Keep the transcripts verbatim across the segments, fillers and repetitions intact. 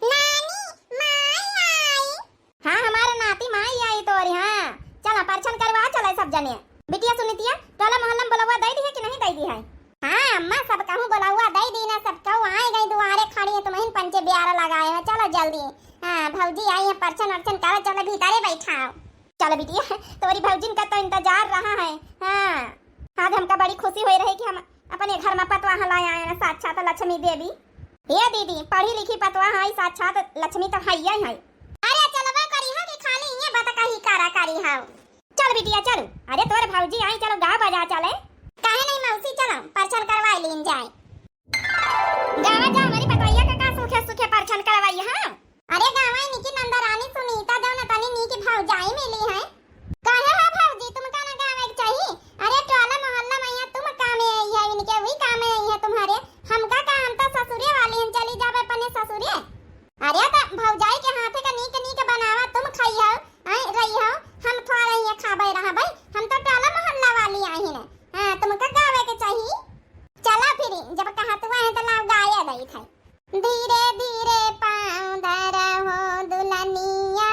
नानी, माई आई। हाँ, हमारे नाती माई आई तोरी, हाँ। चला, परछन करवा चले सब जने। बिटिया सुनितिया, टोला मोहल्ला में बोलवा दे दी है कि नहीं दे दी है? हाँ अम्मा, सब कहूँ बोलवा दे दी ना, सब कहूँ आए गई दुआरे खड़ी है, तुम्हें पंचे ब्यारा लगाए है। चलो जल्दी, हाँ, भौजी आई है, परछन अरछन करो, चलो भीतरे बैठाओ। चलो बिटिया, तोरी भौजिन का तो इंतजार रहा है। हाँ, आज हमका बड़ी खुशी होई रही कि हम अपने घर में पतवाह लाए आए हैं, साक्षात लक्ष्मी देवी। हे दीदी, पढ़ी लिखी पतवाह आई, साक्षात लक्ष्मी तो हइये है। अरे चलबो करी हो कि खाली ये बात कही करा करी हो? चल बिटिया चल, अरे तोर भौजी आई, चलो गाँव बजा चले। काहे नहीं मौसी, चलो परछन करवाई लीन जाए। गावा जा, हमारी पतोहिया का, का सूखे सूखे परछन करवाई है। अरे गावा, इनकी नंदरानी सुनीता जौन तनी नीक भौजाई मिली है। काहे हो भौजी, तुमका ना गावे के चाही? अरे टोला मोहल्ला में यहाँ तुम कामे आई है, इनके वही कामे आई है तुम्हारे। हमका का, हम तो ससुरे वाली हैं, चली जावे अपने ससुरे। अरे त भौजाई के हाथे का नीक नीक बनावा, तुम खाई हो, आई रही हो, हम थोड़ा ये खाबे रहबे, हम तो टोला मोहल्ला वाली आई हैं। हाँ, तुमका गावे के चाही। चला फिर, जब कहत हुआ है तो लाओ गाया दई था। धीरे धीरे पाँव धरहो दुल्हनिया,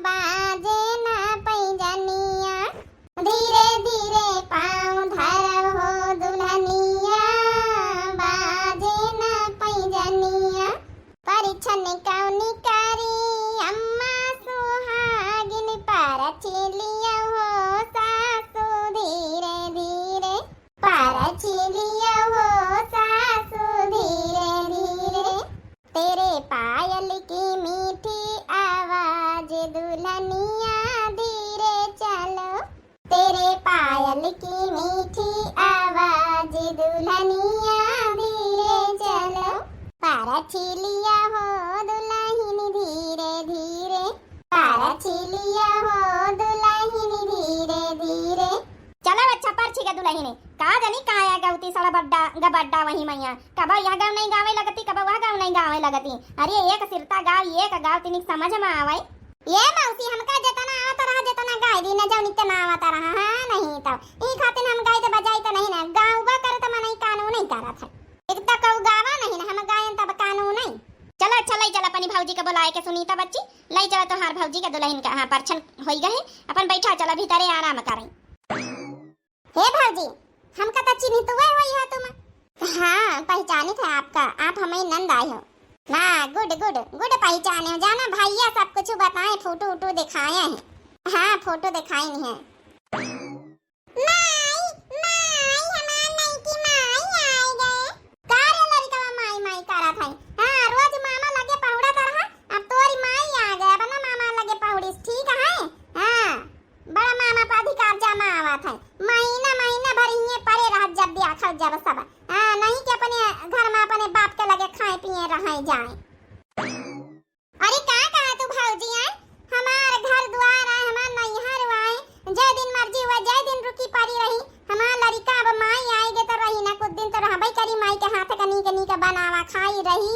बाजे ना पैजनिया। धीरे धीरे पाँव धरहो दुल्हनिया, बाजे ना पैजनिया। परिछन कौनी करी अम्मा सुहागिन, परछी लियो हो सासु धीरे धीरे। परछी लियो हो सासु धीरे धीरे। तेरे पायल की मीठी आवाज दुल्हनिया धीरे चलो। तेरे पायल की मीठी आवाज दुल्हनिया धीरे चलो। परछी लियो हो दुल्हन धीरे धीरे। परछी लियो हो दुल्हन धीरे धीरे। चलो अच्छा परछी के दुल्हन, का जानी का या गवती सड़ा बड्डा गबड्डा वही मैया, कबो यह गाँव नहीं गावे लगती, कबो वह गाँव नहीं गावे लगती। अरे एक सिरता गाँव, एक गाँव तिनिक समझ में आवे। ये मौसी, हमका जितना आवत रहा, जितना गाय दी ना, जौन इतना आवत रहा, हाँ, नहीं तो ई खातिर हम गाय तो बजाई तो नहीं ना, गाँव बा करे तो मनई कानून नहीं करत है। एक तो कऊ गावा नहीं ना, हम गायन तब कानून नहीं। चलो अच्छा, लई चल अपनी भौजी के बुलाए के सुनीता बच्ची, लई चल तोहार भौजी के दुल्हन का, हाँ, परछन होई गए, अपन बैठा, चल भीतरे आराम करें। हे भौजी, हमका तो चिन्हितुए होई हो तुम। हाँ, पहचानित है आपका, आप हमें नंद आए हो। हाँ, गुड, गुड, गुड पहचाने हो। जाना भैया सब कुछ बताए, फोटो उटो दिखाए हैं। हाँ, फोटो दिखाइन है। माई, माई, हमार नईकी माई आए गए। का रे लड़िकवा माई माई करत है? हाँ, रोज मामा लगे पहुड़त रहा, अब तोरी माई आ गए, अपना मामा लगे पहुड़िस, ठीक है? हाँ। बड़ा मामा पर अधिकार जमावत है। महीना महीना भर हिये परे रहत जब ब्याखल जब सब। हाँ, नहीं कि अपने घर में अपने बाप के लगे खाए पिए रहे जाए। अरे का कहा तू भौजी आए? हमार घर द्वार आए, हमार नैहर आए, जय दिन मर्जी हुआ, जय दिन रुकी पड़ी रही। हमार लड़िका अब माई आएगे तो रही ना, कुछ दिन तो रहबे करी, माई के हाथ का नीक नीक बनावा खाई रही।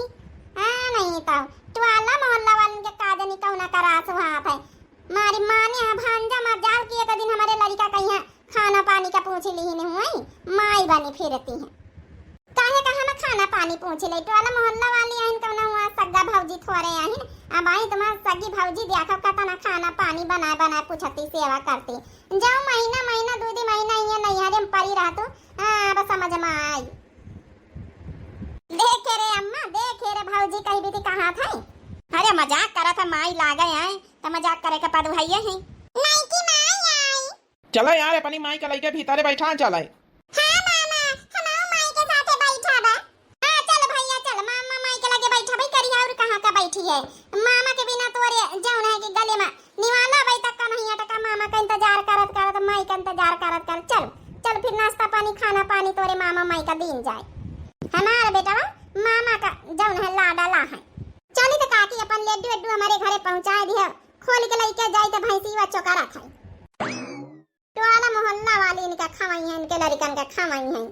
हाँ, नहीं तो टोला मोहल्ला वालन के का जानी कौना करास हुआ है। मारी माने ह भांजा मर जाओ कि एक दिन हमरे लड़िका कहिया खाना पानी का पूछ लिहिन हुई, माई बनी फिरती है। काहे का हम खाना पानी पूछ ले, टोला मोहल्ला वाली आहिन, कौनो हुआ सग्गा भौजी थोरे आहिन। अब आई तुम्हार सग्गी भौजी देखो कतना खाना पानी बनाए बनाए पूछती सेवा करती। जाओ महीना महीना दू दी महीना ये नैहरे में पड़ी रहतू, हाँ, अब समझ में आई। देखे रे अम्मा, देखे रे भौजी, कही बीती कहाँ थे? अरे मजाक करत है, माई लागे आए, त मजाक करे के पद भइये है। नईकी माई आई। चला यार, अपनी माई के लइके भीतरे बैठा चले। हाँ मामा, हमार माई के साथे बैठा बा। हाँ चल भैया चल, मामा माई के लगे बैठा भाई करिया, और कहाँ का बैठी है? मामा के बिना तोरे जौन है कि गले में निवाला अबे तक का नहीं अटका, मामा का इंतजार करत करत, माई का इंतजार करत करत। चल, चल फिर नाश्ता पानी, खाना पानी तोरे मामा माई का दीन जाए। हमार बेटवा मामा का जौन है लाडला है। चली तो काकी अपन लड्डू वड्डू हमारे घरे पहुँचाए दिया, खोल के लइके जाई तो भैंसी वा चोकरा खाई। टोला मोहल्ला वाली इनका खवाई है, इनके लड़कन का खवाई है।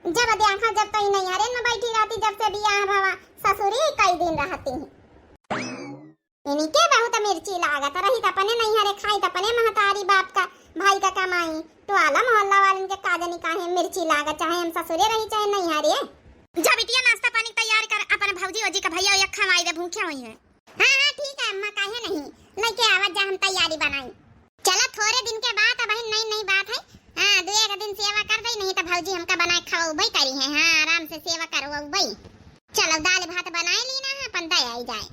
जब देखा जब तो ई नैहरे में बैठी रहती, जब से बियाह भवा ससुरी कई दिन रहती है। इनके बहुत मिर्ची लागत रही, त अपने नैहरे खाई, त अपने महतारी बाप का, भाई का कमाई। टोला मोहल्ला वालन के का जानी काहे मिर्ची लागत, चाहे हम ससुरे रही, चाहे नैहरे। जा बिटिया, नाश्ता पानी तैयार कर, अब पर भौजी ओजी का भैया एक खवाई दे, भूखे होई हैं। हाँ, हाँ, ठीक है अम्मा, काहे नहीं, लेके आवत जा, हम तैयारी बनाई। चला, थोरे दिन के बात है बहिन, नई नई बात है। हाँ, दो एक दिन सेवा कर दई, नहीं तो भौजी हमका बनाए खवाउबई करी है। हाँ, आराम से सेवा करवाउबई। चलो, दाल भात बनाए ली ना, अपन दे आई जाए।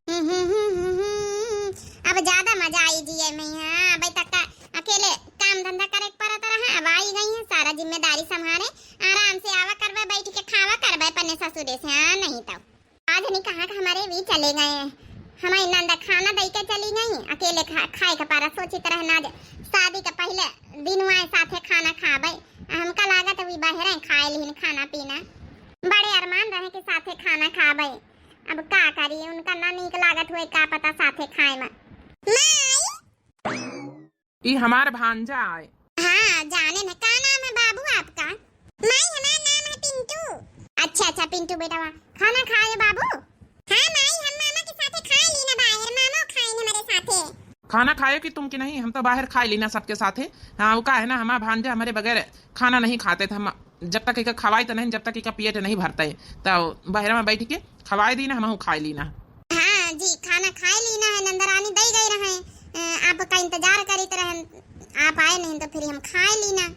हम्म, हम्म, हम्म, हम्म, हम्म। अब ज्यादा मजा आई जिए में। हाँ, अबे तक का अकेले काम धंधा करे के पड़त रहा, अब आई गई है, सारा जिम्मेदारी संभारे। आराम से आवा करबे, बैठ के खावा करबे अपने ससुरे से। हाँ, नहीं तो आज नहीं कहाँ का हमारे भी चले गए हैं। हमारी नंदा खाना दई के चली गई, अकेले खा, खाए के पारा सोचित रहे ना जे शादी के पहले दिन आए साथे खाना खाबे। आ हमका लागत वी बहरे खाए लिहिन खाना पीना। बड़े अरमान रहे कि साथे खाना खाबे। अब का करी, उनका ना नीक लागत हुए का पता साथे खाए में। माई! ई हमार भांजा आए। हाँ, जाने न, का नाम है बाबू आपका? माई, हमार नाम है पिंटू। अच्छा, अच्छा, पिंटू बेटवा, खाना खाए बाबू? हाँ माई, हम मामा के साथे खाए ली ना बाहर, मामा खाए न हमारे साथे। खाना खाए कि तुम कि नहीं, हम तो बाहर खाए ली ना सबके साथे। हाँ, वो का है ना, हमार भांजा हमारे बगैर खाना नहीं खाते थे। हम जब तक इका खवाई तो नहीं, जब तक इका पेट नहीं भरता है, तो बहरा में बैठ के खवाए दी ना, हम खाए ली ना। हाँ जी, खाना खाए ली ना है, नंदरानी दई गई रहे, अ, आपका इंतजार करीत रहे, आप आए नहीं तो फिर हम खाए ली ना।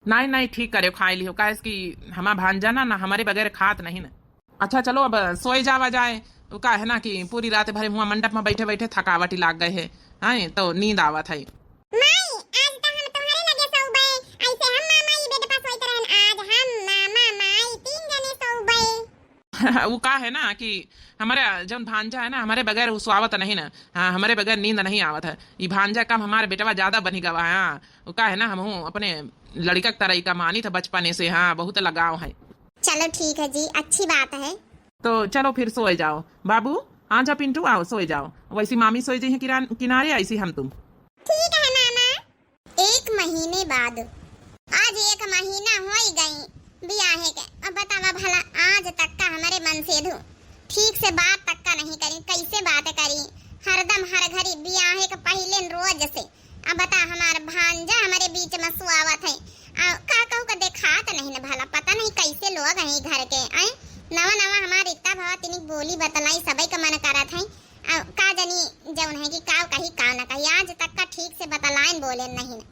नहीं, नहीं, ठीक करे, खाए लियो, काहे कि हमार भांजा ना, ना हमारे बगैर खात नहीं ना। अच्छा, चलो, अब सोए जावा जाए। वो का है ना कि पूरी रात भर हुआ मंडप में बैठे बैठे थकावट ही लाग गए है, हैं, तो नींद आवत है। माई, आज तो हम तुम्हारे लगे सोबे, ऐसे हम मामा ई बेड पर सोइत रहन, आज हम मामा माई तीन जने सोबे। वो का है ना कि हमारे जौन भांजा है ना, हमारे बगैर वो स्वावत नहीं ना। हाँ, हमारे बगैर नींद नहीं आवत है। ये भांजा कम, हमारे बेटवा ज्यादा बनी गवा है। हाँ, वो का है ना, हम अपने लड़का की तरह इका मानी था बचपने से। हाँ, बहुत लगाव है। चलो ठीक है जी, अच्छी बात है। तो चलो फिर सोए जाओ। बाबू, हाँ जा पिंटू, आओ सोए जाओ। वैसी मामी सोए जी हैं किरान-, किनारे, ऐसी हम तुम। ठीक है मामा। एक महीने बाद। आज एक महीना होई गई बियाहे के। अब बतावा भला, आज तक का हमरे मनसेधू ठीक से बात तक का नहीं करी, कैसे बात करी? हरदम हर घड़ी बियाहे के पहिले रोज से। अब बता, हमार भांजा हमरे बीच में सुआवत है। आ, का कहू का देखात नहीं न भला, पता नहीं कैसे लोग हैं घर के। आए, नवा नवा हमार इतना भावा तिनिक बोली बतलाई, सबई का मन करत है। आ, का जानी जौन है कि का कही का न कही, आज तक का ठीक से बतलाइन बोले नहीं न।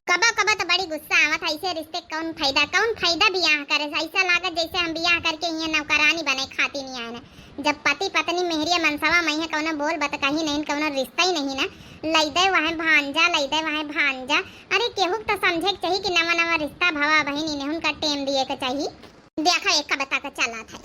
कबो कबो तो बड़ी गुस्सा आवत है, ऐसे रिश्ते कौन फायदा, कौन फायदा बियाह करे से? ऐसा लागत जैसे हम बियाह करके हियाँ नौकरानी बने खाती नहीं आए न। जब पति पत्नी मेहरिया मनसवा में है, कौनो बोल बत कही नहीं, कौनो रिश्ता ही नहीं ना, लई दे वहे भांजा, लई दे वहे भांजा। अरे केहू के तो समझे के चाही कि नवा नवा रिश्ता भवा बहिन, इन्हें उनका टेम दिए के चाही। देखा एक का बता के चला था।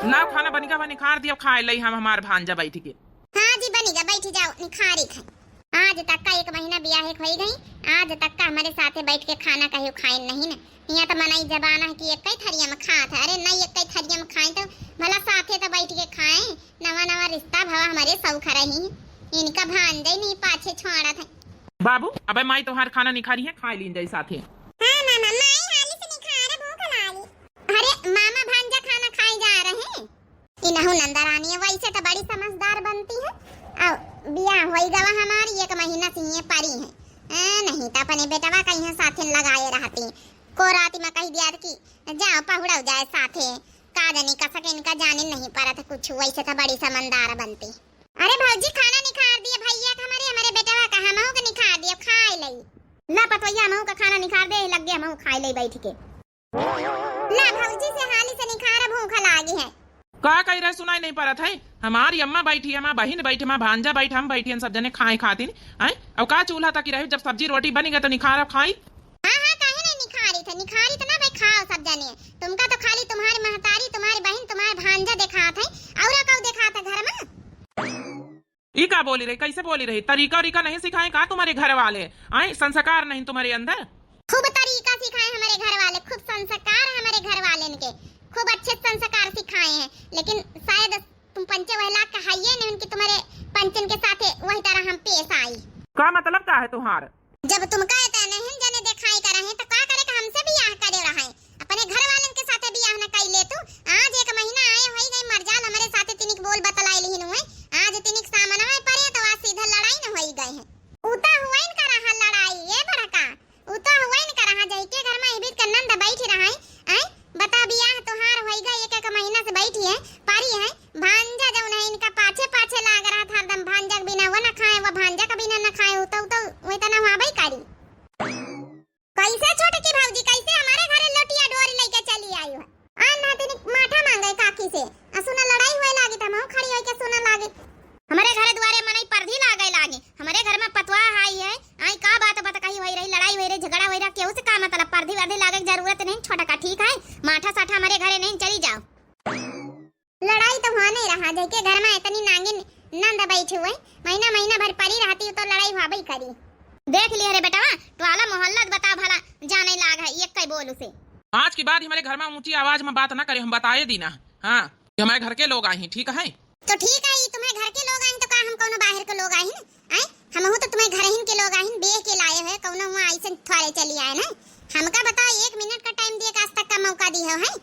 लाओ खाना बनी गवा, निखार दियो, खाए लई हम हमार भांजा बैठ के। हाँ जी बनी गा, बैठ जाओ, निखारी खाए। आज तक का एक महीना बियाहे के होई गई, आज तक का हमारे साथे बैठ के खाना कहियो खाए नहीं ना। यहाँ तो मनई जमाना है कि एक ही थरिया में खात है। अरे नहीं, एक ही थरिया में खाए तो भला साथे तो बैठ के खाए। नवा नवा रिश्ता भवा हमारे सौख रही, इनका भांजे नहीं पाछे छोड़त है। बाबू, अबे माई तुम्हार खाना निखारी है, खाए लीन जाई साथे। हाँ मामा, माई हाली से निखार, भूख लागी। अरे मामा भांजा खाना खाए जा रहे हैं। इनहू नंदरानी वैसे तो बड़ी समझदार बनती है। अब बियाह होई गवा हमारी, एक महीना से ये परी है। ए, नहीं तो अपने बेटवा का यहाँ साथिन लगाए रहती। को रात में कही दिया कि जाओ पहुड़ो जाए साथे। का जानी कसक इनका जाने नहीं परत कुछ, वैसे तो बड़ी समझदार बनती। अरे भौजी खाना निखार दिए भैया का हमरे, हमरे बेटवा का हमहू के निखार दिए, खाए लई। ला पतोहिया हमहू का खाना निखार दे, लग गए हमहू खाए लई बैठ के। ला भौजी से हाली से निखारा, भूख लागी है। का कही रहे सुनाई नहीं परत है? हमारी अम्मा बैठी है, हमार बहिन बैठी, हमार भांजा बैठी, हम बैठी हैं सब जने खाए खातिर। हैं? और का चूल्हा तकी रहे, जब सब्जी रोटी बनी गए तो निखारा खाई। हाँ, हाँ, काहे नहीं निखारी थे? निखारी तो ना भाई, खाओ सब जने। तुमका तो खाली तुम्हारी महतारी, तुम्हारी बहिन, तुम्हारे भांजा देखात है, और का देखात है घर में? ई का बोली रही, कैसे बोली रही? तरीका उरीका नहीं सिखाए का तुम्हारे घर वाले? आए, संस्कार नहीं तुम्हारे अंदर? खूब तरीका सिखाए हमारे घर वाले, खूब संस्कार हमारे घर वाले इनके, खूब अच्छे संस्कार सिखाए हैं, लेकिन शायद तुम पंचे वहला कहाइए नहीं उनकी, तुम्हारे पंचन के साथे वही तरह हम पेश आई। का मतलब का है तुम्हार? जब तुमका इतने हम जने देखाई का रहे तो का करे का हमसे बियाह करे रहे? अपने घर वालन के साथे बियाह न कई ले तू। आज एक महीना आए होई गई मरजाल हमरे साथे तिनिक बोल बतलाई लिहिन हुए। आज तिनिक सामनवा परे तो आज सीधा लड़ाई न होई गए है। उता हुआ इनका रहा लड़ाई, ये बड़का। उता हुआ इनका रहा जई के घर में इबित के नंद बैठी रहा है। आए, बता बियाह तोहार होई गए एक एक महीना से बैठी है। माठा साठा हमरे घरे नहीं, चली जाओ। लड़ाई तो हुआ नहीं रहा, जेके घर मा इतनी नागिन नंद बैठी हुई, महीना महीना भर पड़ी रहती तो लड़ाई हुआ भी करी। देख लिया रे बेटवा, टोला मोहल्ला बताओ भला, जाने लाग है एक कई बोलू से। आज के बाद हमरे घर मा ऊंची आवाज मा बात ना करे, हम बताए दी ना। हाँ, ये हमरे घर के लोग आए हैं, ठीक है? तो ठीक है, ई तुम्हरे घर के लोग आए हैं, तो का हम कौनो बाहर के लोग आए हैं? आए, हमहू तो तुम्हरे घर हिन के लोग आए हैं, बेह के लाए हैं, कौनो हुआ ऐसे थोड़े चली आए ना। हमका बताओ, एक मिनट का टाइम दिए के आज तक का मौका दिए हो, हैं?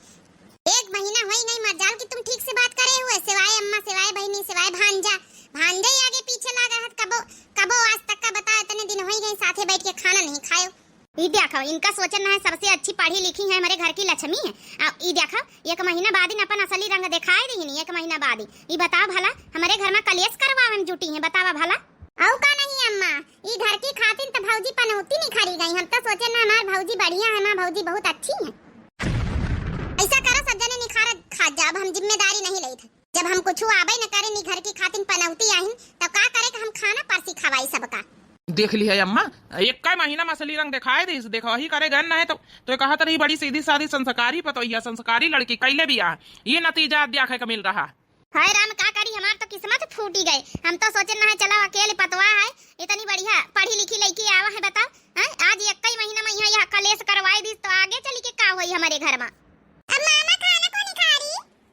एक महीना होई गई मर जाल कि तुम ठीक से बात करे हुए, सिवाय अम्मा, सिवाय बहिनी, सिवाय भांजा, भांजा ही आगे पीछे लागा है। कबो, कबो आज तक का बताओ, इतने दिन होई गई साथे बैठ के खाना नहीं खायो। ई देखो, इनका सोचन ना है, सबसे अच्छी पढ़ी लिखी है, हमरे घर की लक्ष्मी है। आ ई देखो, एक महीना बाद ही अपन असली रंग दिखाए दी, एक महीना बाद ही। ई बताओ भला, हमरे घर मा कलेश करवावन जुटी है, बतावा भला। औ का नहीं अम्मा, ई घर की खातिन त भौजी पनौती निखरी गई। हम तो सोचे ना हमार भौजी बढ़िया है, हमार भौजी बहुत अच्छी है। ऐसा करो सब जने निखार खा जा, अब हम जिम्मेदारी नहीं लेत। जब हम कुछ आवे न करे नी घर की खातिन पनौती आहिन, तब का करे कि हम खाना परसी खवाई सबका। देख लिया अम्मा, एक का महीना मा असली रंग दिखाए दी, देखो ही करे गन ना है तो, तो कहत रही बड़ी सीधी सादी संस्कारी पतोहिया, संस्कारी लड़की कैले बियाह, ये नतीजा देखे के मिल रहा। हाय राम, का करी, हमार तो किस्मत फूटी गए। हम तो सोचे ना है, चला अकेले पतवा है, इतनी बढ़िया पढ़ी लिखी लड़की आवा है, बताओ। हैं? आज एक ही महीना मा यहाँ, यहाँ कलेश करवाए दी, तो आगे चली के का होई हमरे घर मा? अब मामा खाना को निखारी?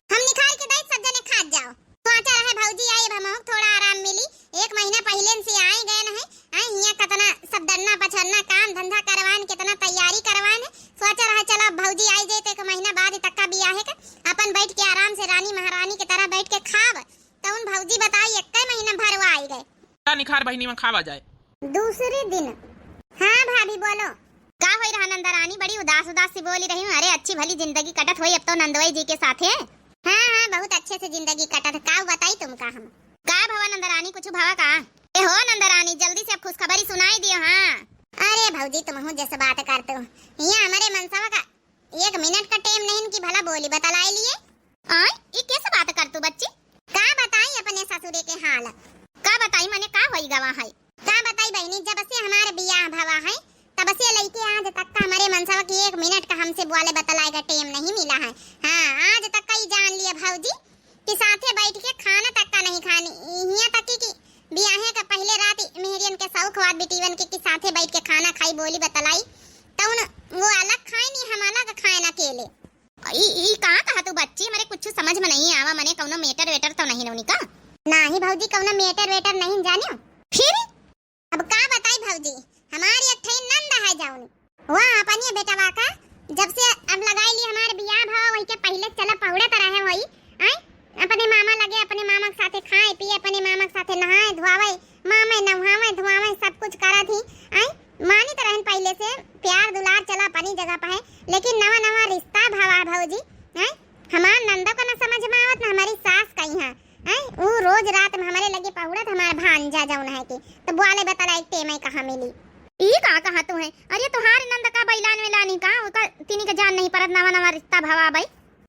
हम निखार के दई, सब जने खात जाओ। सोचा रहे भौजी आई, अब हमहू थोड़ा आराम मिली। एक महीना पहिले से आए गए न है, आए हियाँ कतना सब डरना पछरना, काम धंधा करवान, कितना तैयारी करवान है। सोचा रहे चला भौजी आई जाए तो एक महीना बाद तक्का बियाहे के अपन बैठ के आराम से रानी महारानी के तरह बैठ के खाब। तउन भौजी बताई, एक महीना भरवा आई गए। का निखार बहिनी मा खावा जाए। दूसरे दिन। हाँ भाभी बोलो। का होई रहा नंदरानी, बड़ी उदास उदास सी बोली रही हूँ। अरे अच्छी भली जिंदगी कटत होई अब तो नंदोई जी के साथे। हाँ हाँ, बहुत अच्छे से जिंदगी कटत। का बताई तुमका हम? का भवा नंदरानी, कुछ भवा का? ए हो नंदरानी, जल्दी से अब खुशखबरी सुनाई दियो। हाँ। अरे भौजी, तुमहू जैसे बात करते हो, यहाँ हमरे मनसवा का एक मिनट का टेम नहीं कि भला बोली बतलाई लिए। आय, ई कैसे बात कर तू बच्ची? का बताई अपने ससुरे के हाल? का बताई मने का होई गवा है? का बताई बहिनी, जब से हमार बियाह भवा है तब से लइके आज तक का हमरे मनसवा की एक मिनट का हमसे बोले बतलाए का टेम नहीं मिला है। हाँ, आज तक का ई जान लिया भौजी कि साथे बैठ के खाना तक का नहीं खानी। हियाँ तक कि, कि बियाहे का पहिले रात मेहरियन के शौक हुआ बिटीवन के कि साथे बैठ के खाना खाई, बोली बतलाई, तउन वो अलग खाए नहीं, हम अलग खाए न अकेले। ई, ई का कहा तू बच्ची, हमरे कुछ समझ में नहीं आवा, मने कौनो matter वेटर तो नहीं नौनी का? नाही भौजी, कौनो matter वेटर नहीं जानियो। फिर? अब का बताई भौजी, हमारी एक ठे नंद है जौन, वह अपने बेटवा का जब से अब लगाई ली हमार बियाह भवा, वही के पहिले चला पहुड़त रहे होई, आय, अपने मामा लगे, अपने मामा के साथे खाए पिए, अपने मामा के साथे नहाए धोआवे, मामा नहावे धोआवे, सब कुछ करत ही, आय, मानित रहन पहिले से, प्यार दुलार चला अपनी जगह पे है, लेकिन नवा नवा रिश्ता भवा भौजी, हैं? हमार नंदो का न समझ में आवत, न हमारी सास का यहाँ, हैं? ऊ रोज रात में हमरे लगे पहुड़त हमार भांजा जौन है कि, तो बोले बतला एक टेम कहाँ मिली। ई का कहा तू है? अरे तोहार नंद का बैलान वेलानी का, ओका तिनी के जान नहीं परत, नवा नवा रिश्ता भवा बई।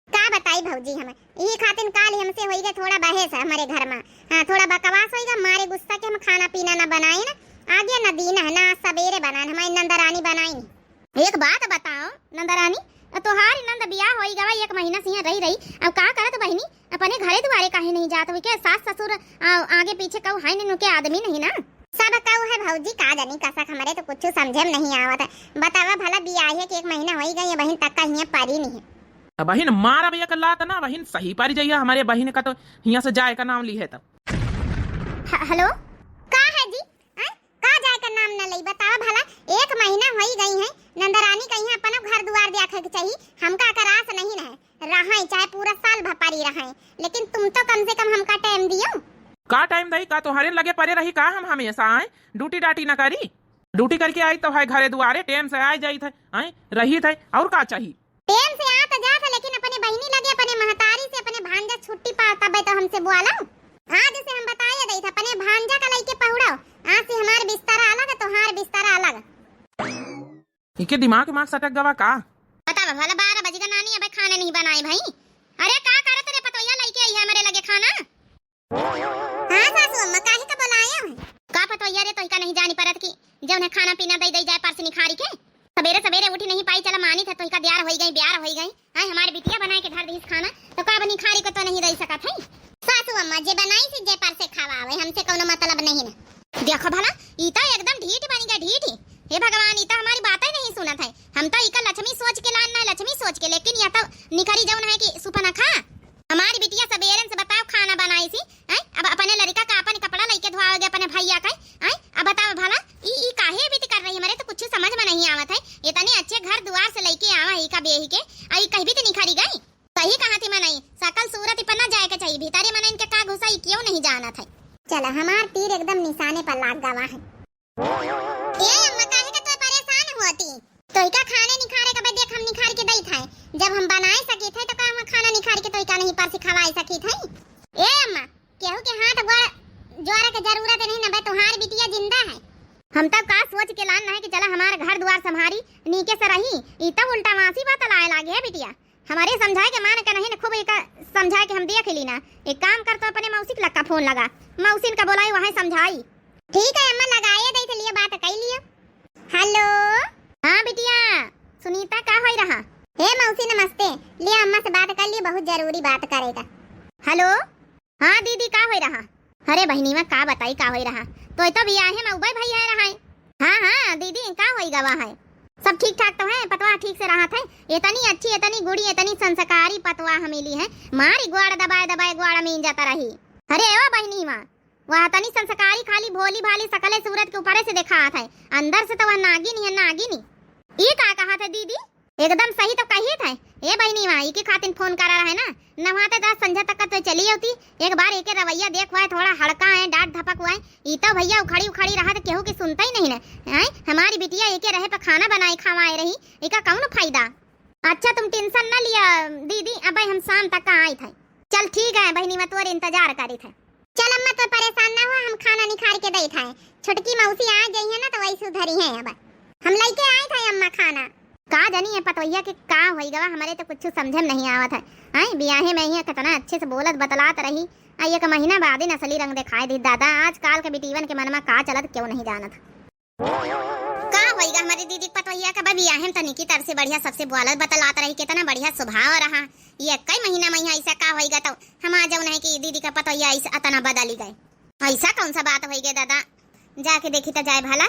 का बताई भौजी हम, यही खातिर काल हमसे होई गए थोड़ा बहस हमरे घर में। हाँ, थोड़ा बकवास होई गए, मारे गुस्सा के हम खाना पीना ना बनाए ना, आगे ना दीन है, ना सवेरे बनाए, हमारी नंदरानी बनाई। एक बात बताओ नंदरानी, तोहार नंद बियाह होई गवा, एक महीना से यहाँ रही रही, अब का करत बहिनी, अपने घरे दुआरे काहे नहीं जात हुई के? सास ससुर आ, आगे पीछे कहू है नहीं, उनके आदमी नहीं ना। सब कहू है भौजी, का जानी कसक, हमरे तो कुछ समझे में नहीं आवत है। बतावा भला, बियाहे के एक महीना होई गई, बहिन तक का हियाँ परी नहीं है। अब बहिन मारब एक लात ना, बहिन सही परी जाइए, हमरे बहिन का तो हियाँ से जाए का नाम ली है तब। ह-, हेलो, का है जी? हैं? का जाए का नाम न लई? बतावा भला, एक महीना होई गई है, नंदरानी कहीं अपना घर दुआर देखे के चाहिए, हमका अकर आस नहीं रहे, रहे चाहे पूरा साल भपारी रहे, लेकिन तुम तो कम से कम हमका टाइम दियो। का टाइम दई? का तोहरे लगे परे रही का हम हमेशा? आए ड्यूटी डाटी न करी, ड्यूटी करके आई तो है घरे दुआरे, टेम से आए जाई थे, आए रही थे, और का चाहिए? टेम से आ तो जात है, लेकिन अपने बहिनी लगे, अपने महतारी से, अपने भांजा छुट्टी पा, तबे तो हमसे बोला। आज से हम बताए देत है, अपने भांजा का लइके पहुड़ाओ। आज से हमार बिस्तरा अलग, तोहार बिस्तरा अलग। इके दिमाग, दिमाग सटक गवा का? बतावा भला, बारह बज गए नानी, अबे खाना नहीं बनाए भाई। अरे का करत रे पतोहिया, लइके आई है हमरे लगे खाना। हाँ सासू अम्मा, काहे का बोलाया है? का पतोहिया रे, तोहिका नहीं जानी परत कि जौन है खाना पीना दई दई जाए परस निखारी के। सबेरे सबेरे उठी नहीं पाई, चला मानी था तोहिका द्यार होई गई, ब्यार होई गई। हाँ, खाना, तो का अब निखारी के तो नहीं दे सकत है। सासू अम्मा जे बनाइस, जे परसे खवावे, हमसे कौनो मतलब नहीं ना। देखो भला, ई तो एकदम ढीठ बन गया, ढीठ। हे भगवान, ई तो हमारी बातें नहीं सुनत है। हम तो इका लक्ष्मी सोच के लान ना, लक्ष्मी सोच के, लेकिन यह तो निखरी जौन है कि सुपनखा। हमारी बिटिया सबेरन से बताओ खाना बनाइसी, हैं? अब अपने लड़का का अपन कपड़ा लइके धोआवेगे अपने भैया का, हैं? अब बताओ भला, ई, ई काहे बीत कर रही, हमरे तो कुछ समझ में नहीं आवत है। इतने अच्छे घर दुआर से लइके आवा है इका बेही के, आ ई कहीं बीत निखरी गई। सही कहा थी मनई, सकल सूरत पर ना जाए के चाहिए, भीतरी मनई के का घुसा ई क्यों नहीं जानत है। चला, हमार तीर एकदम निशाने पर लाग गवा है। ए अम्मा, काहे का तू परेशान होती? तोहिका खाने निखारे के बा, देख हम निखार के दई थाए। जब हम बनाए सकी थे तो का हम खाना निखार के तोहिका नहीं परसी खवाए सकी थे? ए अम्मा, केहू के हाथ गोड़ जोड़े के जरूरत नहीं न बे, तोहार बिटिया जिंदा है। हम तब का सोच के लान है कि चला हमार घर दुआर संभारी, नीके से रही, ई तब उल्टा वासी बात लाए लागे है बिटिया। हमरे समझाए के मान के नहीं न, खूब एक समझाए के हम देख ली ना। एक काम कर, तो अपने मौसी के लक्का फोन लगा, मौसिन का बोलाई, वहाँ समझाई। ठीक है अम्मा, लगाए दे, चलिए बात कर लियो। हेलो। हाँ बिटिया, सुनीता का होई रहा? हे मौसी नमस्ते, लिया अम्मा से बात कर लियो, बहुत जरूरी बात करेगा। हेलो। हाँ दीदी, का होई रहा? अरे बहिनीवा, का बताई का होई रहा, तो तो बियाहे में उबे भई है रहा है। हाँ हाँ दीदी, का होई गवा है? सब ठीक ठाक तो है, पतवा ठीक से रहा थे। इतनी अच्छी, इतनी गुड़ी, इतनी संस्कारी पतवा हम मिली है, मारी ग्वाड़ दबाए दबाए ग्वाड़ में जाता रही। अरे ओ बहिनीवा, वह तनी संस्कारी, खाली भोली भाली सकले सूरत के ऊपरे से देखात है, अंदर से तो वह नागिन है, नागिन। ई का कहा थे दीदी? एकदम सही तो कही थे। ए बहिनीवा, इके खातिन फोन करा रहे ना, नहाते दस संझा तक तो चली होती। एक बार एके रवैया देख, वह थोड़ा हड़का है, डांट धपक हुआ है। ई तो भैया उखड़ी उखड़ी रहा तो केहू के सुनता ही नहीं ना। हैं? हमारी बिटिया एके रहे पे खाना बनाए खवाए रही, इका कौन फायदा? अच्छा तुम टेंशन ना लिया दीदी, अबे हम शाम तक आई थे। चल ठीक है बहिनीवा, तोर इंतजार करी थे। चल अम्मा, तो परेशान ना हो, हम खाना निखार के दई थाए। छोटकी मौसी आ गई है ना, तो वही सुधरी है। अब हम लइके आए थे अम्मा खाना। का जानी ये पतोहिया के का होई गवा, हमरे तो कुछ समझे में नहीं आवत है। आए बियाहे में ही कितना अच्छे से बोलत बतलात रही, आ एक महीना बाद ही असली रंग दिखाई दी। दादा, आजकल के बिटीवन के मन में का चलत क्यों नहीं जानत। का होइगा हमारी दीदी के पतोहिया का बा, बियाहे में तनिकी तर से बढ़िया सबसे बोलत बतलात रही, कितना बढ़िया स्वभाव रहा। ये कई महीना में यहाँ ऐसा का होइगा, तो हम आ जाऊ नहीं कि दीदी का पतोहिया ऐसा अतना बदली गए। ऐसा कौन सा बात होइगे दादा, जाके देखी तो जाए भला।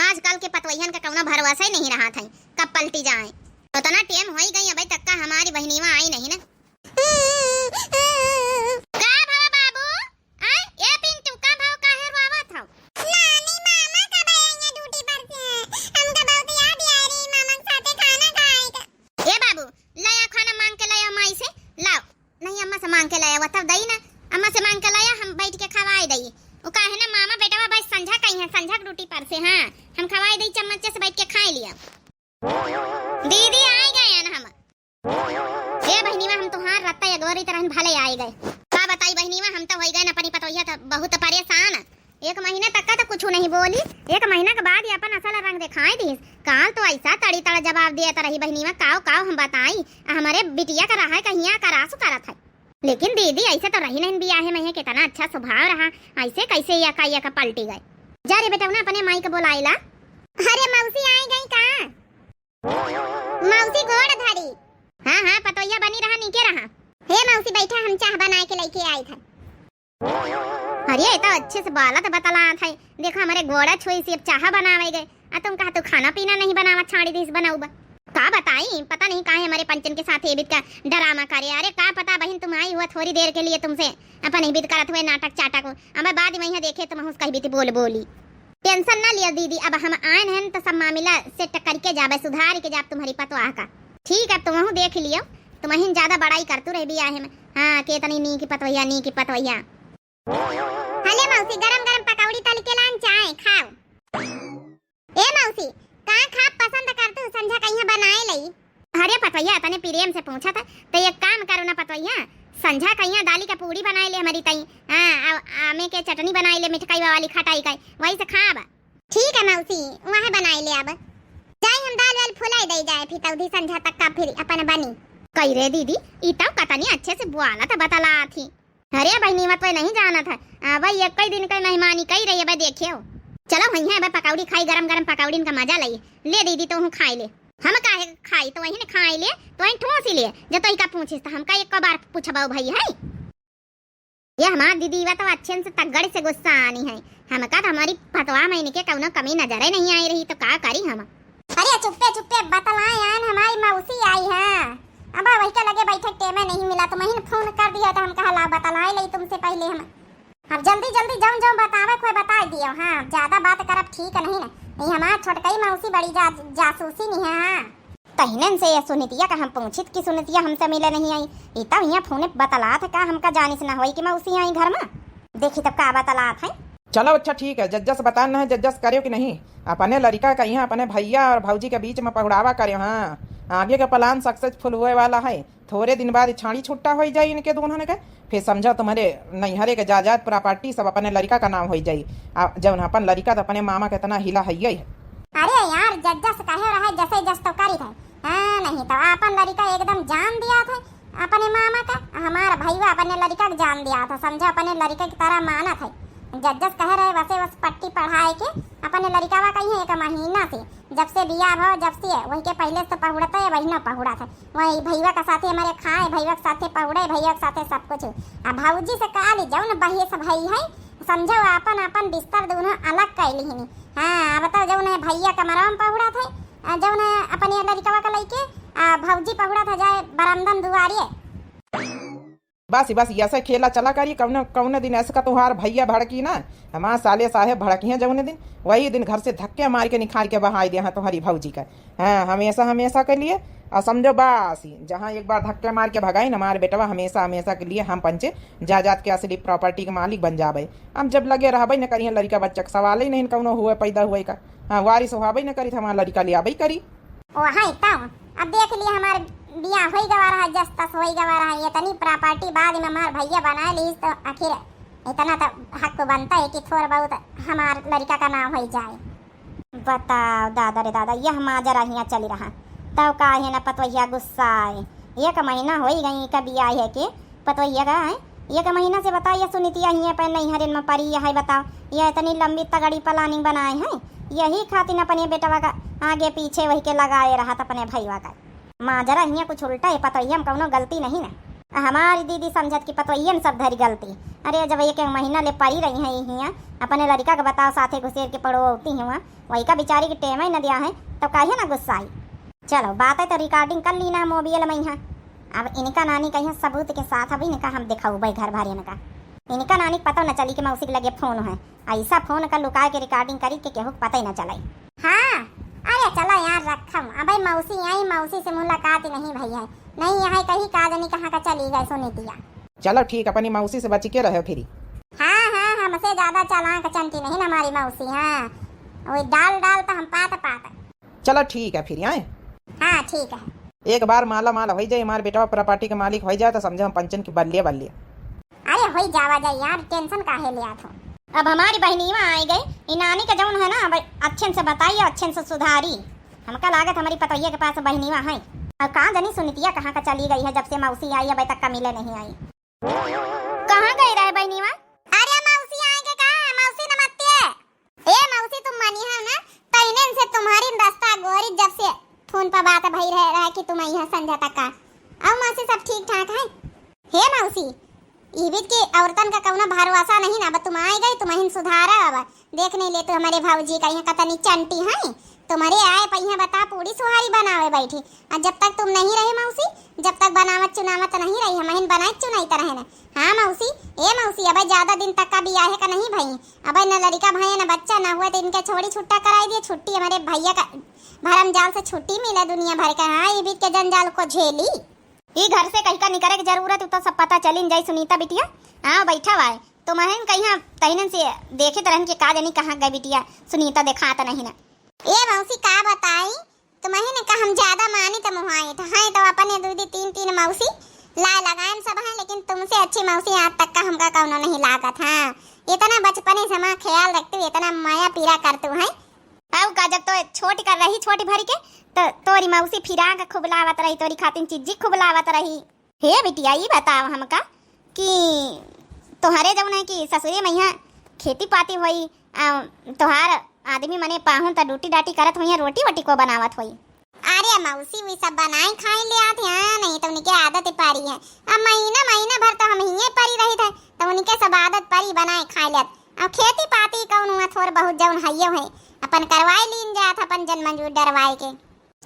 आजकल के पतोहियन का कौनो भरोसा ही नहीं रहा था, कब पलटी जाए। उतना टेम होई गई, अबे तक का हमारी बहनीवा आई नहीं ना। का भवा बाबू? आय, ए पिंटू, का भवा, काहे रोवत हौ? नानी, मामा कब आएंगे ड्यूटी पर से? हमका बहुत याद आ रही मामा के साथे खाना खाए का। ए बाबू, ले आ खाना मांग के ले आ माई से, लाओ। नहीं, अम्मा से मांग के ले आ, तब दई ना। अम्मा से मांग के ले आ, हम बैठ के खवाए दई। वो काहे ना मामा बेटवा भाई संझा कहीं है, संझा के ड्यूटी पर से, हाँ, हम खवाए दई, चम्मच से बैठ के खाए लिया। दीदी, आइ गएन हम। ए बहिनीवा, हम तोहार रत्ता अगोरी तरह भले आइ गए। का बताई बहिनीवा, हम तो होइ गएन अपनी पतोहिया त बहुत परेशान। एक महीना तक का तो कुछ नहीं बोली, एक महीना के बाद ही अपन असल रंग दिखाई दीस। काल तो ऐसा तड़ी तड़ा जवाब देत रही बहिनीवा, काव काव हम बताई। आ हमरे बिटिया का रहा कहिया का रासु करत है। लेकिन दीदी, ऐसे तो रही नहीं बियाहे में, कितना अच्छा स्वभाव रहा, ऐसे कैसे या का, या का पलटी गए? जा रे बेटवा, अपने माई के बोलाइला। अरे मौसी आइ गई का? मौसी गोड़ धरी। हाँ, हाँ, पतोहिया बनी रहा, नीके रहा। हे मौसी बैठा, हम चाह बनाए के लइके आइत है। अरे, ये तो अच्छे से बोलत बतलात है। देखो, हमरे गोड़ा छुई से अब चाह बनावे गए। आ तुम कहा तू खाना पीना नहीं बनावा, छाड़ी दिस बनाऊ बा। का बताई, पता नहीं काहे हमरे पंचन के साथ एबित का डरामा करे। अरे का पता बहिन, तुम आई हुआ थोड़ी देर के लिए तुमसे अपन एबित करत हुए नाटक चाटक। अब बाद में यहाँ देखे तुम हुस कही बीती बोल बोली। टेंशन ना लिया दीदी, अब हम आएन हैं तो सब मामला सेट करके जाबे, सुधार के जाब तुम्हारी पतवाह का। ठीक है, अब तुमहू देख लियो, तुमहिन ज्यादा बड़ाई करतू रह बियाहे में। हाँ, केतनी नीक पतवैया, नीक पतवैया। हले मौसी, गरम गरम पकौड़ी तल के लान, चाय खाओ। ए मौसी, का खाब पसंद करतू, संझा कहिया बनाए लई? अरे पतोहिया, तने प्रेम से पूछा था, तो एक काम करो ना पतोहिया, संझा कहिया दाली का पूड़ी बनाए ले हमारी तई, हाँ, आ, आमे के चटनी बनाए ले मिठकाई वाली खटाई का, वही से खाब। ठीक है मौसी, वहाँ बनाए ले अब। जाई हम दाल वाल फुलाई दे जाए, फिर तौधी संझा तक का फिर अपन बनी। कई रे दीदी, ई तब कतनी अच्छे से बुआला था बतला थी। अरे बहिनी, मत वह नहीं जानत है। आ, भाई, एक ही दिन के मेहमानी कही रही है, भाई, देखियो। चलो, वहीं है, भाई, पकौड़ी खाई, गरम गरम पकौड़ी इनका मजा लई। ले दीदी, तू हूँ खाई ले। हम काहे खाई, तोहिन खाई ले, तोहिन ठूसी ले। जब तोहिका पूछिस त हमका एक बार पूछबउ भई है। ये हमार दीदी बा तो अच्छे से तगड़ से गुस्सा आनी है। हमका तो हमारी पतवा में इनके कउनो कमी नजरे नहीं आई रही, तो का करी हम? अरे चुप्पे चुप्पे बतलाए आन, हमारी मौसी आई है। अब वही के लगे बैठे टेमे नहीं मिला, तो महीन फोन कर दिया, तो हम कहा ला बतलाए ले तुमसे पहले हम। अब जल्दी जल्दी जौन जौन बतावे कोई बताए दियो। हाँ, अब ज्यादा बात करब ठीक नहीं ना। ये हमार छोटकई मौसी बड़ी जा, जासूसी नहीं है। हाँ, तहिनन से ये सुनितिया का हम पूछित कि सुनितिया हमसे मिले नहीं आई। ई तब यहाँ फोने बतलात है का, हमका जानिस ना होई कि मौसी आई घर में। देखी तब का बतलात है। चलो अच्छा ठीक है, जज्जस बतान है, जज्जस करेव कि नहीं? अपने लड़िका का यहाँ अपने भैया और भौजी के बीच में पहुड़ावा करेव। हाँ, आगे का plan successful होए वाला है। थोरे दिन बाद छाड़ी छुट्टा होई जाई इनके दोनों के। फिर समझो तुम्हारे नैहरे के जायदाद property सब अपने लड़िका का नाम होई जाई। आ जौन अपन लड़िका तो अपने मामा के इतना हिला है। अरे यार, जज्जस कहे रहे जैसे जस तो करी थे। हाँ, नहीं तो अपन लड़िका एकदम जान दिया था अपने मामा का। हमार भैया अपने लड़िका के जान दिया था, समझो अपने लड़िका की तरह मानत है। जज्जस कहे रहे वैसे बस पट्टी पढ़ाए के अपने लड़िकावा का ही एक महीना से, जब से बियाह भव जब से, वही के पहले से तो पहुड़त है, वही न पहुड़त है। वही भैया के साथे हमारे खाए, भैया के साथे पहुड़े, भैया के साथे सब कुछ। आ भौजी से काली जौन बहिस भई है, समझो आपन आपन बिस्तर दोनों अलग कर लिहिनी। हाँ, अब तो जौन है भैया कमरा में पहुड़त है, आ जौन है अपने लड़िकवा के लइके, आ भौजी पहुड़त है जाए बरामदन दुआरिये। बस, बस, ऐसे खेला चला करी, कौनो, कौनो दिन ऐसे का तुहार भैया भड़की ना, हमार साले साहेब भड़की हैं जौने दिन, वही दिन घर से धक्के मार के निखार के बहाई दे हैं तुम्हारी भौजी का। हाँ, हमेशा, हमेशा के लिए। और समझो बस, जहाँ एक बार धक्के मार के भगाई ना हमार बेटवा, हमेशा, हमेशा के लिए हम पंचे जायदाद के असली property के मालिक बन जाबे। हम जब लगे रहबे न करिए लड़िका बच्चा के सवाल ही नहीं कौनो हुए पैदा हुए का। हाँ, वारिस होबे न करी तो हमार लड़िका ले आबे करी। ओ हाँ, तब अब देख लिए हमार बियाह होई गवा रहा, जस तस होई गवा रहा, इतनी property बाद में हमार भैया बनाए लीस तो आखिर इतना तो हक बनता है कि थोड़ा बहुत हमार लड़िका का नाम होई जाए। बताओ दादा रे दादा, यह माजरा हियाँ चली रहा, तब काहे न पतोहिया गुस्सा आए। एक महीना होई गई का बियाह है के पतोहिया का है, एक महीना से बताओ, ये सुनीतिया हियाँ पे नैहरन में परी है, बताओ, ये इतनी लंबी तगड़ी planning बनाए हैं, यही खातिर अपने बेटवा का आगे पीछे वही के लगाए रहत अपने भईवा का। माजरा हियाँ कुछ उल्टा है, पतोहिया में कौनो गलती नहीं ना। आ हमारी दीदी समझत कि पतोहिया में सब धरी गलती। अरे जब एक, एक महीना ले परी रही हैं हियाँ, अपने लड़िका के बताओ साथे घुसेर के पढ़वती हुआ, वही का बेचारी के टेम ही न दिया है, तो काहे ना गुस्सा आई। चलो, बात है तो recording कर ली ना mobile में यहाँ। अब इनका नानी कहिया सबूत के साथ अब इनका हम दिखाऊबे घर भर इनका। इनका नानी के पता न चली कि मौसी के लगे फोन है। ऐसा फोन का लुका के recording करी कि केहू के पता ही न चले। हाँ, अरे चलो यार रखम, अबे मौसी आई, मौसी से मुलाकात ही नहीं भई है। नहीं यहाँ कहीं का जानी कहाँ का चली गई सुनीतिया। चलो ठीक, अपनी मौसी से बच के रहो फिरी। हाँ, हाँ, हमसे ज्यादा चालाक चंटी नहीं ना हमारी मौसी, हाँ। वो डाल डाल तो हम पात पात। चलो ठीक है फिर, आए। हाँ, ठीक है। एक बार माला माल होई जाए, हमारे बेटवा property के मालिक होई जाए, तो समझो हम पंचन की बल्ले बल्ले। अरे होई जावा जाए यार, tension काहे लियात हो। अब हमारी बहनीवा आई गई, ई नानी का जौन है ना, अब अच्छे से बताई और अच्छे से सुधारी। हमका लागत हमारी पतोहिया के पास बहनीवा है। और कहाँ जानी सुनीतिया कहाँ का चली गई है, जब से मौसी आई अब तक का मिले नहीं आई। कहाँ गई रहे बहनीवा? अरे मौसी आए के कहा, मौसी नमस्ते। ए मौसी, तुम मनी है ना, तैने से तुम्हारी रास्ता गोरी जब से फोन पर बात भई रहे, रहे कि तुम आई है संझा तक का। और मौसी सब ठीक ठाक है? हे मौसी, ई बीच के औरतन का कौनो भरोसा नहीं ना, अब तुम आए गए, तुम अहिन सुधारा अब। देख नहीं ले तू हमारे भौजी का यहाँ कतनी चंटी है, तुम्हारे आए पहिया बता पूरी सुहारी बनावे बैठी। आ जब तक तुम नहीं रहे मौसी, जब तक बनावत चुनावत नहीं रही, हम अहिन बनाई चुनाई तरह ने। हाँ मौसी, ए मौसी, अबे ज्यादा दिन तक का बियाहे का नहीं भई, अबे न लड़िका भये न बच्चा न हुए, तो इनके छोड़ी छुट्टा कराई दिए, छुट्टी हमारे भैया का भरम जाल से छुट्टी मिले दुनिया भर का। हाँ, ई बीच के जंजाल को झेली। ई घर से कहीं का निकरे के जरूरत, उ तो सब पता चलिन जाई सुनीता बिटिया। हाँ, बैठा हुआ है। तो महन कहीं तहिनन से देखित रहन के का जानी कहाँ गए बिटिया, सुनीता देखात नहीं ना। ए मौसी का बताई, तुम्हें का हम ज्यादा मानी तो मुहाई तो हैं, तो अपने दू दी तीन तीन मौसी ला लगाएन सब हैं, लेकिन तुमसे अच्छी मौसी आज तक का हमका कौनो नहीं लागत। हाँ, इतना बचपने से हमारा ख्याल रखती, इतना माया पीरा करतू हैं। अब का जब तो छोटी कर रही, छोटी भरी के, तो तोरी मौसी फिराक खूब लावत रही, तोरी खातिन चिज्जी खूब लावत रही। हे बिटिया, ई बताओ हमका कि तोहरे जौन है कि ससुरे में यहाँ खेती पाती होई, आ, तोहार आदमी मने पाहुन त डूटी डाटी करत होई, रोटी वोटी को बनावत होई? अरे मौसी, वी सब बनाए खाए ले आत हैं, हाँ, नहीं तो उनके आदत परी है। अब महीना, महीना भर तो हम हिये परी रहित है, तो उनके सब आदत परी बनाए खाए ले आत। अब खेती पाती कौन हुआ, थोर बहुत जौन हइयो है, अपन करवाए लीन जात, अपन जन मजूर डरवाए के।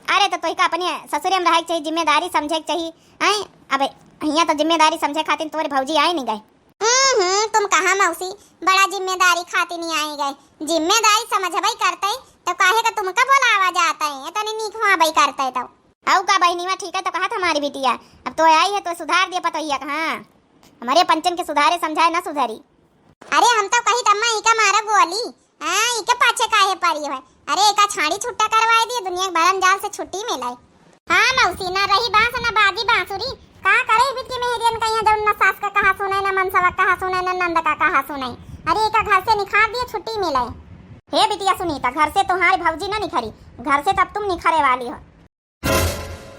अरे तो तोहिका अपने ससुरे में रहे के चाहिए, जिम्मेदारी समझे के चाहिए, हैं? अब हियाँ तो जिम्मेदारी समझे खातिर तोरे भौजी आए नहीं गए। हम्म, हम्म, तुम कहा मौसी, बड़ा जिम्मेदारी खातिर नहीं आए गए। जिम्मेदारी समझबई करते तो काहे का तुमका बोलावा जाता है, इतनी नीक हुआ बई करते तो। अउ का बहिनीवा, ठीक है तो कहा था हमारी बिटिया, अब तो आई है तो सुधार दिया पतोहिया का, हाँ। हमारे पंचन के सुधारे समझाए ना सुधरी। अरे हम तो कही तम्मा इका मारा गोली, हाँ, इके पाछे काहे परी है? अरे इका छाड़ी छुट्टा करवाए दिए, दुनिया के भरम जाल से छुट्टी मिलाई। हाँ मौसी, ना रही बांस ना बाजी बांसुरी, का करे बिटिया मेहरियन का यहाँ जौन ना सास का कहा सुने, ना मनसवा कहा सुने, ना नंद का कहा सुने। अरे इका घर से निखार दिए, छुट्टी मिलाई। हे बिटिया सुनीता, घर से तुम्हारी भौजी ना निखरी, घर से तब तुम निखरे वाली हो।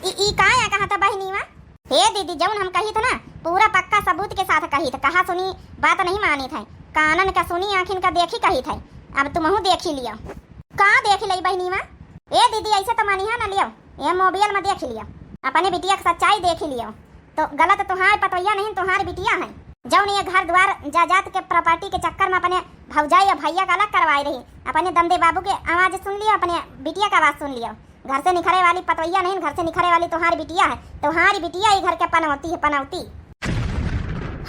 ई, ई का या कहा था बहिनीवा? हे दीदी, जौन हम कही थे ना, पूरा पक्का सबूत के साथ कही थे, कहा सुनी बात नहीं मानी थे, कानन का सुनी, आँखिन का देखी कही थे, अब तुमहू देखी लियो। का देखी लई बहिनीवा? ए दीदी, ऐसे तो मानिहा ना लियो, ये मोबाइल में देखी लियो, अपने बिटिया के सच्चाई देखी लियो। तो गलत तुहार पतोहिया नहीं, तुहार बिटिया है, जौन ये घर द्वार जायदाद के प्रॉपर्टी के चक्कर में अपने भौजाई या भैया का अलग करवाए रही। अपने दमदे बाबू के आवाज सुन लियो, अपने बिटिया का आवाज सुन लियो। घर से निखरे वाली पतोहिया नहीं, घर से निखरे वाली तुहार बिटिया है, तुहार बिटिया ही घर के पनौती है, पनौती।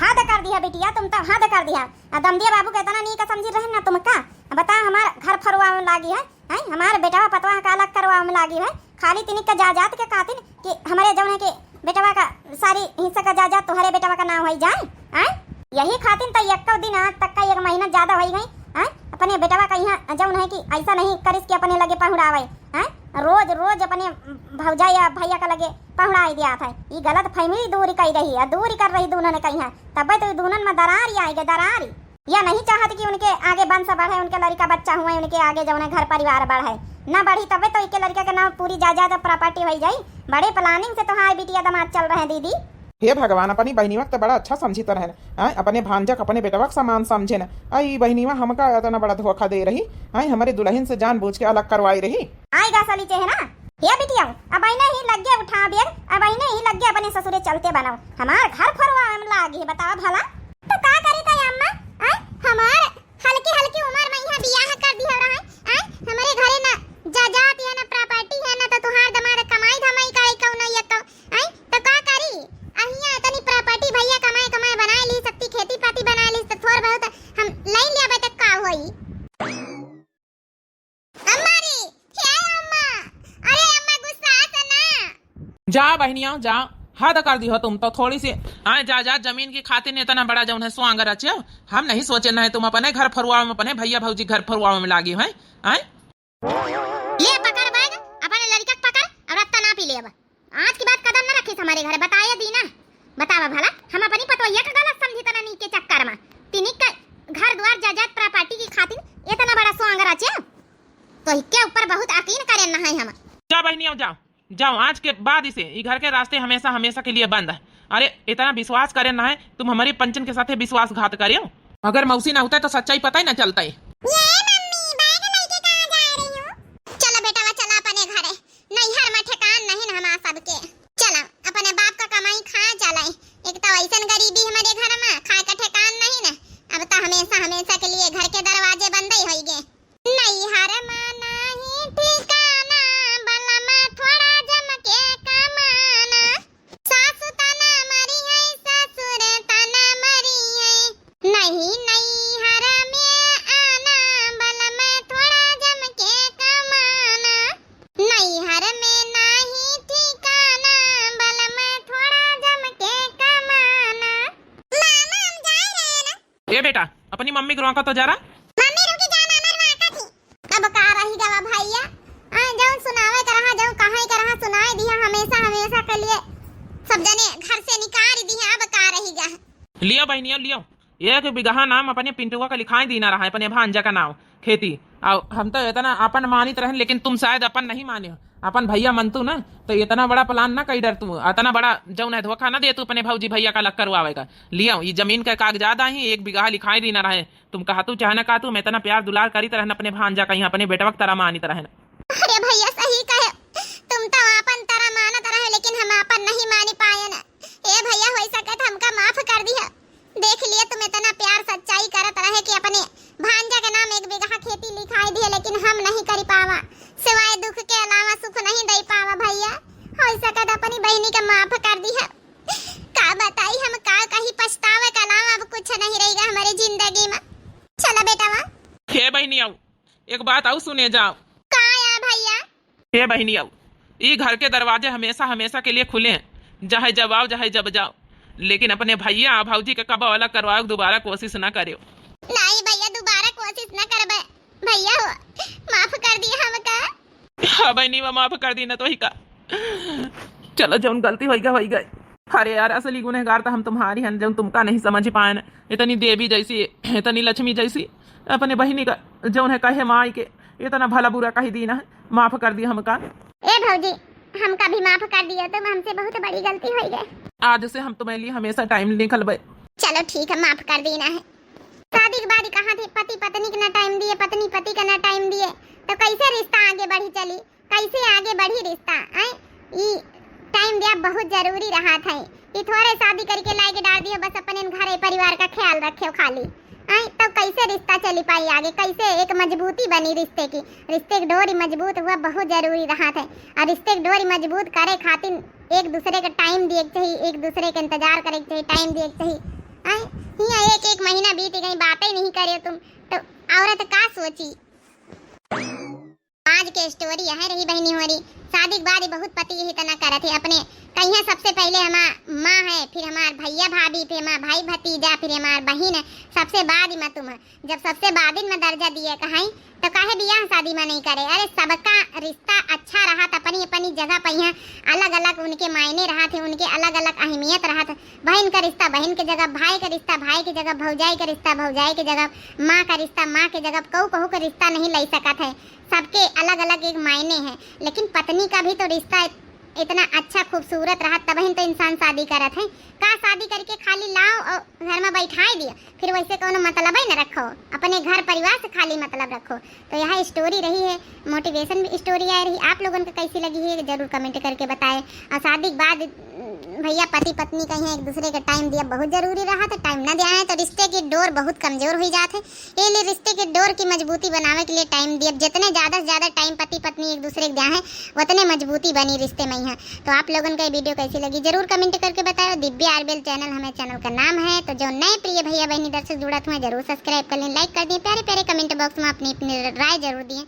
हद कर दिया बिटिया, तुम तो हद कर दिया। आ दमदिया बाबू के इतना नीक समझी रहे ना तुमका, बता हमार घर फरुआ में लागी है, हैं? हमार बेटवा पतवा का अलग करवा में लागी है, खाली तिनिक का जायदाद के खातिर कि हमरे जौन है कि बेटवा का सारी हिस्सा का जायदाद तोहरे बेटवा का नाम होई जाए, हैं? यही खातिर तो एक्को दिन आज तक का एक महीना ज्यादा होई गई, हैं? अपने बेटवा का यहाँ जौन है कि ऐसा नहीं करिस कि अपने लगे पहुँड़ावे, हैं? रोज रोज अपने भौजा या भैया का लगे पहुँड़ाई दिया था। ये गलत फहमी दूर कर रही है, दूर कर रही दोनों ने कही है, तबे तो ये दोनों में दरार ही आएगी, दरार ही। या नहीं चाहत कि उनके आगे वंश बढ़े, उनके लड़का बच्चा हुए, उनके आगे जौने घर परिवार बढ़े, ना बढ़ी तबे तो इके लड़का के नाम पूरी जायदाद प्रॉपर्टी होई जाई। बड़े प्लानिंग से तोहार बिटिया दामाद चल रहे दीदी। हे भगवान, अपनी बहिनीवा के तो बड़ा अच्छा समझी तरह न, आय, अपने भांजा के अपने बेटवा के समान समझे न। आई बहिनीवा हमका इतना बड़ा धोखा दे रही, आय, हमारे दुल्हन से जानबूझ के अलग करवाई रही। आय गा सली चेहरा, हे बिटिया, अब आईने ही लग गया उठा बेर, अब आईने ही लग गया अपने ससुरे चलते बनाओ, हमार घर फरवा हम लागी है, बताओ भला। तो का करी तय अम्मा, आय, हमार हल्की हल्की उम्र में यहाँ बियाह कर दिया रहा है, आय, हमारे घरे ना जायदाद है, ना प्रॉपर्टी है, ना तो तुहार दमाद कमाई धमाई करे कौनो ये कौ-, आय, तो का करी? अहिया इतनी प्रॉपर्टी भैया कमाए कमाए बनाए ली, सकती खेती पाती बनाए ली, तो थोड़ बहुत हम ले लिया तो का होई? अम्मा रे, हे अम्मा, अरे अम्मा गुस्सा आत ना। जा बहनिया जा, हद कर दी हो तुम तो थोड़ी सी। आए जायदाद जमीन की खातिर इतना बड़ा जौन है स्वांग रचे, हम नहीं सोचे न है तुम अपने घर फरुआ में, अपने भैया भौजी घर फरुआ में लागी है, आए। ले पकड़ बैग, अपने लड़का के पकड़ और रत्ता ना पी ले अब। आज के बाद कदम न रखिस हमारे घरे, बताए दी ना। बतावा भला, हम अपनी पतोहिया का गलत समझी तना नी के चक्कर में। तिनिक का घर द्वार जायदाद प्रॉपर्टी की खातिर इतना बड़ा स्वांग रचे। तो इके ऊपर बहुत यकीन करेन है हम। जा बहनिया जाओ, जाओ, आज के बाद इसे, ई घर के रास्ते हमेशा, हमेशा के लिए बंद है। अरे इतना विश्वास करेन है तुम, हमारी पंचन के साथे विश्वासघात करेउ। अगर मौसी ना होता तो सच्चाई पता ही ना चलता है। ये मम्मी, बैग लेके कहाँ जा रही हो? चलो बेटा, चला अपने घरे। नैहर में ठेकान नहीं न हमार सबके। चला, अपने बाप का कमाई खाए चला। एक तो ऐसन गरीबी हमारे घर में, खाए का ठेकान नहीं न। अब तो हमेशा, हमेशा के लिए घर के दरवाजे बंद ही होई गे। नैहर में नहीं ठिकाना, बलम थोड़ा जम के कमाना। सासु तना मरी है, ससुर तना मरी है। नहीं नैहर में आना, बलम थोड़ा जम के कमाना। नैहर में नाही ठिकाना, बलम थोड़ा जम के कमाना। मामा, हम जाए रहे ना। ए बेटा, अपनी मम्मी को रोका तो जरा। मम्मी रुकी जा, मामा रोका थी। अब का रही गवा भैया, आ, जौन सुनावे का रहा, जौन कहे का रहा, सुनाए दिया, हमेशा, हमेशा के लिए सब जने घर से निकाल दिया। अब का रही गा। लियो बहनिया, लियो, एक बिगहा नाम अपने पिंटुआ का लिखाई दीना रहा है, अपने भांजा का नाम खेती। और हम तो इतना अपन मानित रहन, लेकिन तुम शायद अपन नहीं माने हो। अपन भैया मनतू ना, तो इतना बड़ा प्लान ना कई डर तू, इतना बड़ा जौन है धोखा ना दे तू अपने भौजी भैया का अलग करवावे का। लियो, ये जमीन का कागजात आई, एक बिगहा लिखाई दीना रहे। तुम कहतू चाहे ना कहतू, हम इतना प्यार दुलार करीत रहन अपने भांजा का, यहाँ अपने बेटवा की तरह मानित रहन। अरे भैया, सही कहे, तुम तो नहीं मानी पायन। ए भइया, होइ सके त हमका माफ कर दिया। देख लिए तुम इतना प्यार सच्चाई करत रहे कि अपने भांजा के नाम एक बीघा खेती लिखाई दिए, लेकिन हम नहीं करी पावा। सिवाय दुख के अलावा सुख नहीं दे पावा भइया। होइ सके त अपनी बहिनी के माफ कर दिया। का बताई हम, का कही, पछतावे के अलावा अब कुछ नहीं रहिगा हमरे जिंदगी में। चला बेटवा। हे बहिनी आऊ, एक बात आऊ सुने जाओ। का या भइया? हे बहिनी आऊ, ई घर के दरवाजे हमेशा हमेशा के लिए खुले हैं, चाहे जब आओ चाहे जब जाओ, लेकिन अपने भइया आ भौजी के कबो अलग करवावे के दोबारा कोशिश ना करेओ। नहीं भइया, दोबारा कोशिश ना करबे। भइया हो, माफ कर दिया हमका। हाँ बहिनी, वो माफ कर दी ना तो ही का। चलो, जौन गलती होइगा, होइगा। अरे यार, असली गुनहगार तो हम तुम्हारी हन, जौन तुमका नहीं समझ पाएन। इतनी देवी जैसी, इतनी लक्ष्मी जैसी अपने बहिनी का, जौन है कहे माई के, इतना भला बुरा कही दीन है, माफ कर दिया हमका। ए भौजी, हमका भी माफ कर दिया, तुम हमसे बहुत बड़ी गलती होइगा। आज से हम तुम्हारे लिए हमेशा टाइम निकलबे। चलो ठीक है, माफ कर दीन है। शादी के बाद कहा थे पति पत्नी के ना टाइम दिए, पत्नी पति का ना टाइम दिए, तो कैसे रिश्ता आगे बढ़ी चली, कैसे आगे बढ़ी रिश्ता? आए, ई टाइम दिया बहुत जरूरी रहत है। ई थोड़े शादी करके लाए के डाल दियो, बस अपने घर परिवार का ख्याल रखे खाली। आए, तो कैसे रिश्ता चली पाई आगे, कैसे एक मजबूती बनी रिश्ते की? रिश्ते की डोरी मजबूत हुआ बहुत जरूरी रहत है। और रिश्ते की डोरी मजबूत करे खातिर एक दूसरे के टाइम दिए के चाहिए, एक दूसरे के इंतजार करे के चाहिए, टाइम दिए के चाहिए। आए, हियाँ एक एक महीना बीत गई, बातें नहीं करे तुम, तो औरत का सोची? आज के स्टोरी यह रही बहिनी होरी। शादी के बाद ही बहुत पति यही तना करत है अपने। कहिया सबसे पहले हमार माँ है, फिर हमार भैया भाभी, फिर हमार भाई भतीजा, फिर हमार बहिन है, सबसे बाद ही में तुम है। जब सबसे बाद में दर्जा दिए कहाई, तो काहे बियाह शादी में नहीं करे? अरे, सबका रिश्ता अच्छा रहा, तो अपनी अपनी जगह पे यहाँ अलग अलग उनके मायने रहा थे, उनके अलग अलग अहमियत रहा थे। बहन का रिश्ता बहन के जगह, भाई का रिश्ता भाई के जगह, भौजाई का रिश्ता भौजाई के जगह, माँ का रिश्ता माँ के जगह, कहू कहू का रिश्ता नहीं ले सकत है। सबके अलग अलग एक मायने हैं, लेकिन पत्नी का भी तो रिश्ता इतना अच्छा खूबसूरत रहा, तबहिन तो इंसान शादी करत है। का शादी करके खाली लाओ और घर में बैठाए दिया, फिर वैसे कोनो मतलब ही न रखो, अपने घर परिवार से खाली मतलब रखो। तो यह स्टोरी रही है, मोटिवेशन स्टोरी आ रही। आप लोगन को कैसी लगी है, जरूर कमेंट करके बताएं। और शादी के बाद, उम, भैया पति पत्नी कहीं एक दूसरे का टाइम दिया बहुत जरूरी रहा, तो टाइम ना दिया है तो रिश्ते की डोर बहुत कमजोर हुई जात है। ये लिए रिश्ते के डोर की मजबूती बनावे के लिए टाइम दिया, जितने ज्यादा से ज्यादा टाइम पति पत्नी एक दूसरे के दिया है, उतने मजबूती बनी रिश्ते में यहाँ। तो आप लोगन का ये वीडियो कैसी लगी, जरूर कमेंट करके बताओ। दिव्या आरबेल चैनल हमें चैनल का नाम है, तो जो नए प्रिय भैया बहनी दर्शक जुड़त हुए, जरूर सब्सक्राइब कर लें, लाइक कर दें, प्यारे प्यारे कमेंट बॉक्स में अपनी अपनी राय जरूर दिए।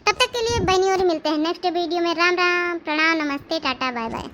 तब तक के लिए बहनी और मिलते हैं नेक्स्ट वीडियो में। राम राम, प्रणाम, नमस्ते, टाटा, बाय बाय।